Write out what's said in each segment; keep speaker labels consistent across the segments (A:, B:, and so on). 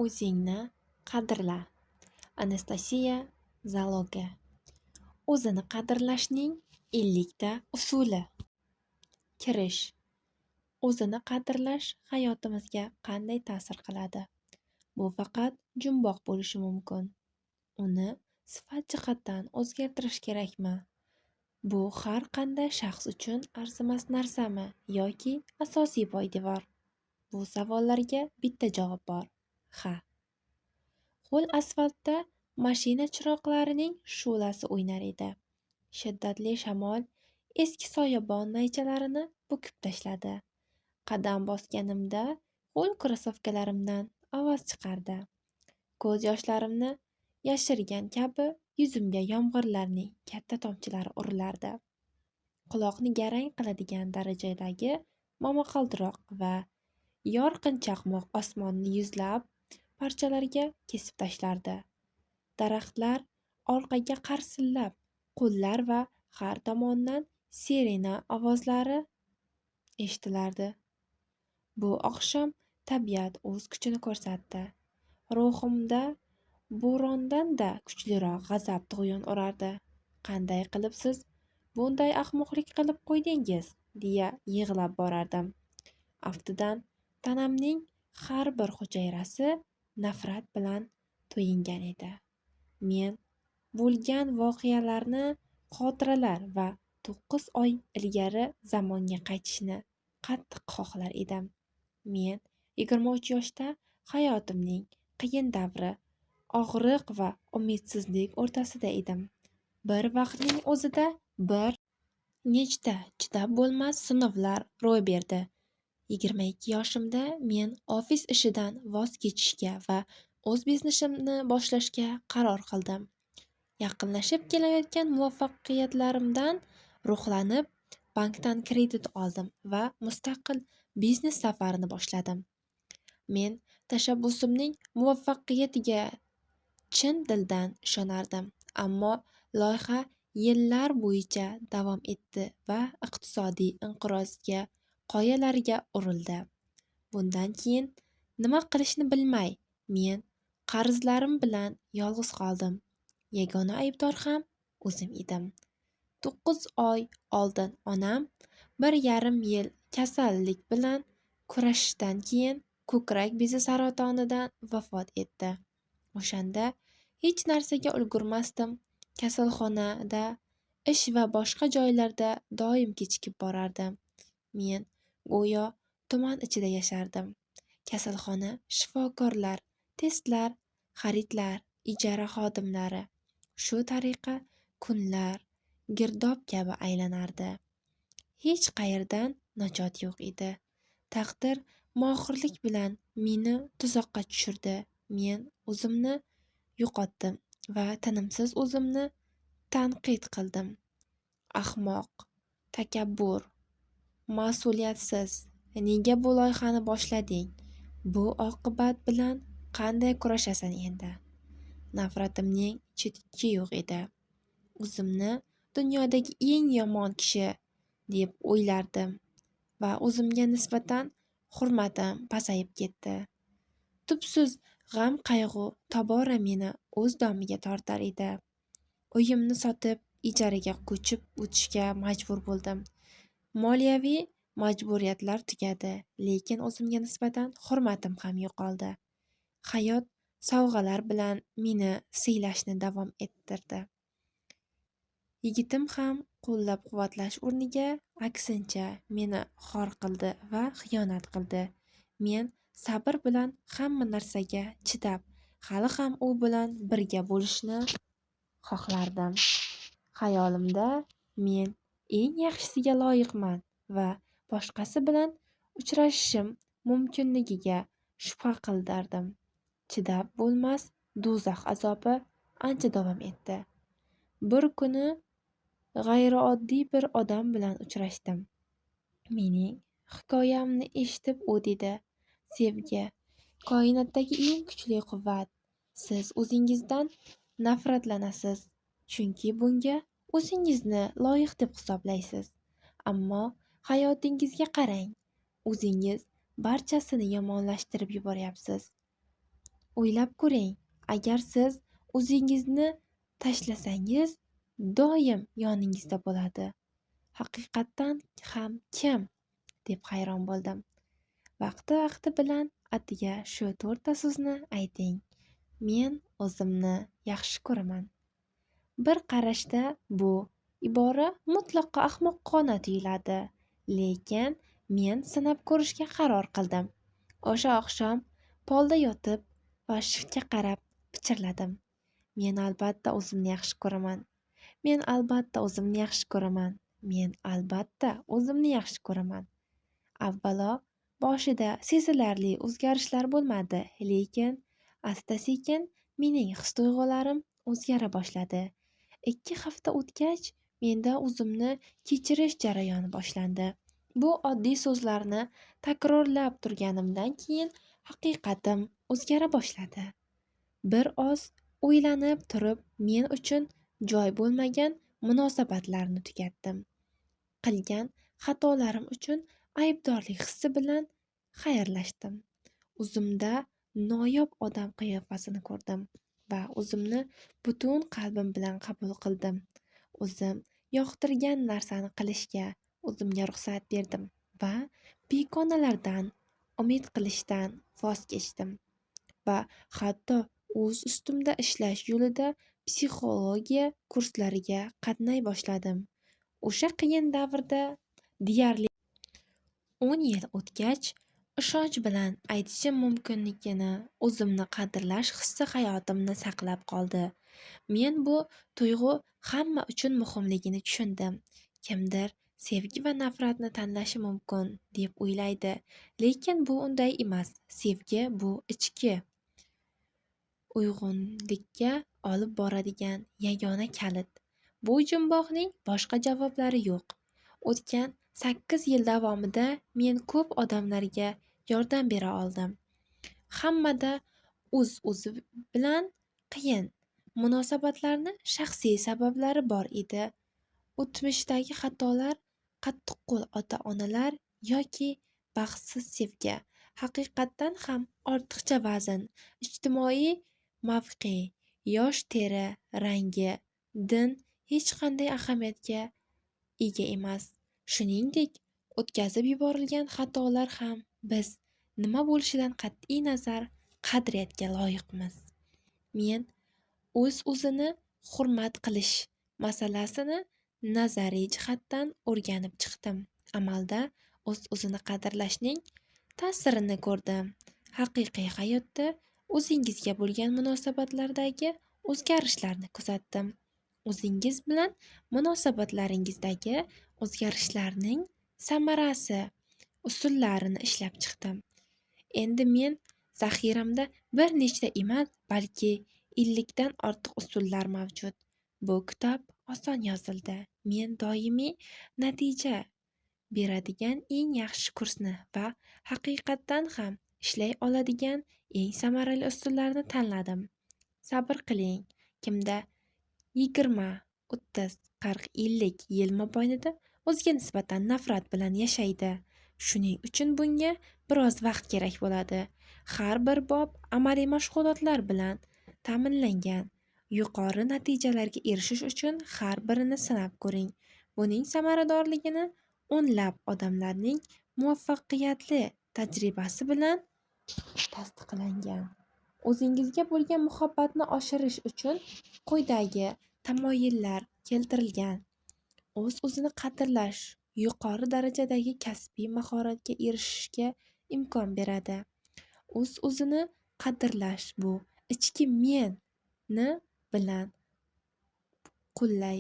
A: O'zingni qadrla. Anastasiya Zaloga. O'zini qadrlashning 50 ta usuli. Kirish. O'zini qadrlash hayotimizga qanday ta'sir qiladi? Bu faqat jumboq bo'lishi mumkin. Uni sifat jihatdan o'zgartirish kerakmi? Bu har qanday shaxs uchun arzimas narsami yoki asosiy poydevor? Bu savollarga bitta javob bor: ha. Ho'l asfaltda mashina chiroqlarining shu'lasi o'ynar edi. Shiddatli shamol eski soyabon naychalarini bukib tashladi. Qadam bosganimda ho'l krossovkalarimdan ovoz chiqardi. Ko'z yoshlarimni yashirgan kabi yuzimga yomg'irlarning katta tomchilari urilardi. Quloqni garang qiladigan darajadagi momaqaldiroq va yorqin chaqmoq osmonni yuzlab parchalarga kesib tashlardi. Daraxtlar orqaga qarsillab, qo'llar va har tomondan sirena ovozlari eshitilardi. Bu oqshom tabiat o'z kuchini ko'rsatdi. Ruhimda bo'rondan-da kuchliroq g'azab tug'yon urardi. Qanday qilib siz bunday ahmoqlik qilib qo'ydingiz, deya yig'lab borardim. Aftidan tanamning har bir hujayrasi nafrat bilan to'yingan edi. Men bo'lgan voqealarni xotiralar va 9 oy ilgari zamonga qaytishni qattiq xohlar edim. Men 23 yoshda hayotimning qiyin davri, og'riq va umidsizlik o'rtasida edim. Bir vaqtning o'zida bir nechta chidab bo'lmas sinovlar ro'y berdi. 22 yoshimda men ofis ishidan voz kechishga va o'z biznesimni boshlashga qaror qildim. Yaqinlashib kelayotgan muvaffaqiyatlarimdan ruhlanib, bankdan kredit oldim va mustaqil biznes safarini boshladim. Men tashabbusimning muvaffaqiyatiga chin dildan ishonardim, ammo loyiha yillar bo'yicha davom etdi va iqtisodiy inqirozga qoyalarga urildi. Bundan keyin nima qilishni bilmay, men qarzlarim bilan yolg'iz qoldim. Yagona aybdor ham o'zim edim. 9 oy oldin onam 1,5 yil kasallik bilan kurashishdan keyin ko'krak bezi saratonidan vafot etdi. O'shanda hech narsaga ulgurmasdim. Kasalxonada, ish va boshqa joylarda doim kechikib borardim. Men go'yo tuman ichida yashardim. Kasalxona, shifokorlar, testlar, xaridlar, ijara xodimlari. Shu tariqa kunlar girdob kabi aylanardi. Hech qayerdan najot yo'q edi. Taqdir mohirlik bilan meni tuzoqqa tushirdi. Men o'zimni yo'qotdim va tinimsiz o'zimni tanqid qildim. Ahmoq, takabbur, mas'uliyatsiz, nega bu loyihani boshlading? Bu oqibat bilan qanday kurashasan endi? Nafratimning cheki yo'q edi. O'zimni dunyodagi eng yomon kishi deb o'ylardim va o'zimga nisbatan hurmatim pasayib ketdi. Tubsiz g'am-qayg'u tobora meni o'z domiga tortar edi. Uyimni sotib, ijaraga ko'chib o'tishga majbur bo'ldim. Moliyaviy majburiyatlar tugadi, lekin o'zimga nisbatan hurmatim ham yo'qoldi. Hayot sovg'alar bilan meni siylashni davom ettirdi. Yigitim ham qo'llab-quvvatlash o'rniga aksincha meni xor qildi va xiyonat qildi. Men sabr bilan hamma narsaga chidab, hali ham u bilan birga bo'lishni xohlardim. Xayolimda men eng yaxshisiga loyiqman va boshqasi bilan uchrashishim mumkinligiga shubha qilardim. Chidab bo'lmas do'zax azobi ancha davom etdi. Bir kuni g'ayrioddiy bir odam bilan uchrashdim. Mening hikoyamni eshitib u dedi: "Sevgi koinotdagi eng kuchli quvvat. Siz o'zingizdan nafratlanasiz, chunki bunga o'zingizni loyiq deb hisoblaysiz. Ammo hayotingizga qarang, o'zingiz barchasini yomonlashtirib yuboryapsiz. O'ylab ko'ring, agar siz o'zingizni tashlasangiz, doim yoningizda bo'ladi. Haqiqatdan ham kim? Deb hayron bo'ldim. Vaqti-vaqti bilan atiga shu 4 ta so'zni ayting. Men o'zimni yaxshi ko'raman. Bir qarashda bu ibora mutlaqo ahmoqona tuyuladi, lekin men sinab ko'rishga qaror qildim. O'sha oqshom polda yotib va shiftga qarab pichirladim. Men albatta o'zimni yaxshi ko'raman. Men albatta o'zimni yaxshi ko'raman. Men albatta o'zimni yaxshi ko'raman. Avvalo boshida sezilarli o'zgarishlar bo'lmadi, lekin asta-sekin mening his-tuyg'ularim o'zgara boshladi. 2 hafta o'tgach, menda o'zimni kechirish jarayoni boshlandi. Bu oddiy so'zlarni takrorlab turganimdan keyin haqiqatim o'zgara boshladi. Bir oz o'ylanib turib, men uchun joy bo'lmagan munosabatlarni tugatdim. Qilgan xatolarim uchun aybdorlik hissi bilan xayrlashdim. O'zimda noyob odam qiyofasini ko'rdim va o'zimni butun qalbim bilan qabul qildim. O'zim yoqtirgan narsani qilishga o'zimga ruxsat berdim va begonalardan umid qilishdan voz kechdim va hatto o'z ustimda ishlash yo'lida psixologiya kurslariga qatnay boshladim. O'sha qiyin davrda deyarli 10 yil o'tgach, ishonch bilan aytishim mumkinligini o'zimni qadrlash hissi hayotimni saqlab qoldi. Men bu tuyg'u hamma uchun muhimligini tushundim. Kimdir sevgi va nafratni tanlashi mumkin deb o'ylaydi, lekin bu unday emas. Sevgi bu ichki uyg'unlikka olib boradigan yagona kalit. Bu jumboqning boshqa javoblari yo'q. O'tgan 8 yil davomida men ko'p odamlarga yordam bera oldim. Hammada o'z-o'zi bilan qiyin munosabatlarni shaxsiy sabablari bor edi. O'tmishdagi xatolar, qattiqqo'l ota-onalar yoki baxtsiz sevgi, haqiqatdan ham ortiqcha vazn, ijtimoiy mavqe, yosh, teri rangi, din hech qanday ahamiyatga ega emas. Shuningdek, o'tkazib yuborilgan xatolar ham biz nima bo'lishidan qat'iy nazar qadriyatga loyiqmiz. Men o'z-o'zini hurmat qilish masalasini nazariy jihatdan o'rganib chiqdim. Amalda o'z-o'zini qadrlashning ta'sirini ko'rdim. Haqiqiy hayotda o'zingizga bo'lgan munosabatlardagi o'zgarishlarni kuzatdim. O'zingiz bilan munosabatlaringizdagi o'zgarishlarning samarasi usullarini ishlab chiqdim. Endi men zaxiramda bir nechta emas, balki 50 dan ortiq usullar mavjud. Bu kitob oson yozildi. Men doimiy natija beradigan eng yaxshi kursni va haqiqatdan ham ishlay oladigan eng samarali usullarni tanladim. Sabr qiling. Kimda 20, 30, 40, 50 yil mobaynida o'ziga nisbatan nafrat bilan yashaydi. Shuning uchun bunga biroz vaqt kerak bo'ladi. Har bir bob amaliy mashg'ulotlar bilan ta'minlangan. Yuqori natijalarga erishish uchun har birini sinab ko'ring. Buning samaradorligini o'nlab odamlarning muvaffaqiyatli tajribasi bilan tasdiqlangan. O'zingizga bo'lgan muhabbatni oshirish uchun quyidagi tamoyillar keltirilgan. O'z-o'zini qadrlash yuqori darajadagi kasbiy mahoratga erishishga imkon beradi. O'z-o'zini qadrlash bu ichki men-ni bilan qulay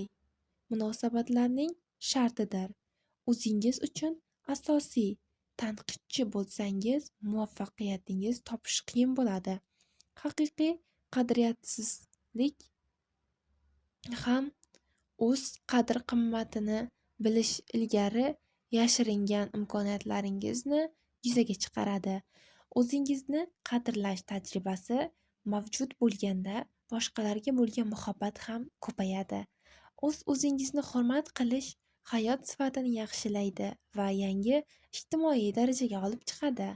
A: munosabatlarning shartidir. O'zingiz uchun asosiy tanqidchi bo'lsangiz, muvaffaqiyatingiz topish qiyin bo'ladi. Haqiqiy qadriyatsizlik ham o'z qadr-qimmatini bilish ilgari yashiringan imkoniyatlaringizni yuzaga chiqaradi. O'zingizni qadrlash tajribasi mavjud bo'lganda boshqalarga bo'lgan muhabbat ham ko'payadi. O'z-o'zingizni hurmat qilish hayot sifatini yaxshilaydi va yangi ijtimoiy darajaga olib chiqadi.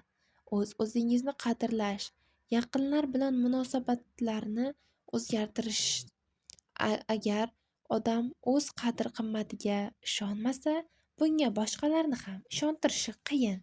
A: O'z-o'zingizni qadrlash Yaqinlar bilan munosabatlarni o'zgartirish. Agar odam o'z qadr-qimmatiga ishonmasa, bunga boshqalarni ham ishontirishi qiyin.